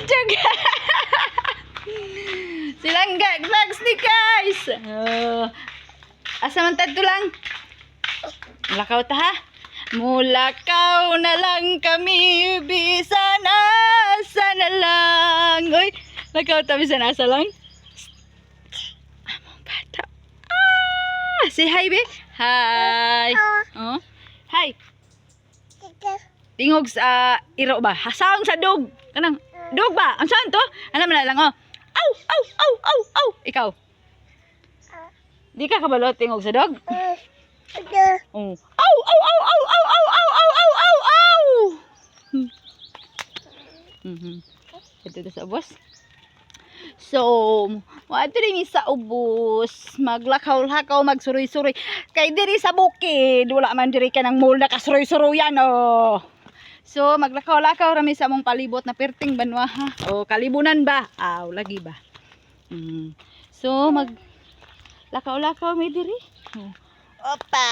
YouTube. Silangga vlogs ni, guys. Oh. Asa man tadto lang? Lakaw ta, ha? Mulakaw na lang kami bisan asa na lang. Uy, lakaw ta bisan asa lang. Among bata. Ah, say hi, be. Hi. Oh. Hi. Tingog sa iro ba? Sound sa dog. Kanang dog ba? Ang sound to? Alam mo na lang, oh. Aw, aw, aw, aw, aw. Ikaw. Di ka kabalo tingog sa dog? Oh. Aw, aw, aw, aw, aw, aw, aw, aw, aw, aw, aw. Ito to sa ubos. So, moadto rin sa ubos, maglakaw-lakaw, magsuroy-suroy. Kay diri sa bukid, wala man diri ka ng mall na kasuroy-suroyan, oh. So, maglakaw-lakaw rami sa among palibot na perting banwa, ha. O, kalibunan ba? Aw, lagi ba? So, mag lakaw-lakaw mi diri. Oh. Opa!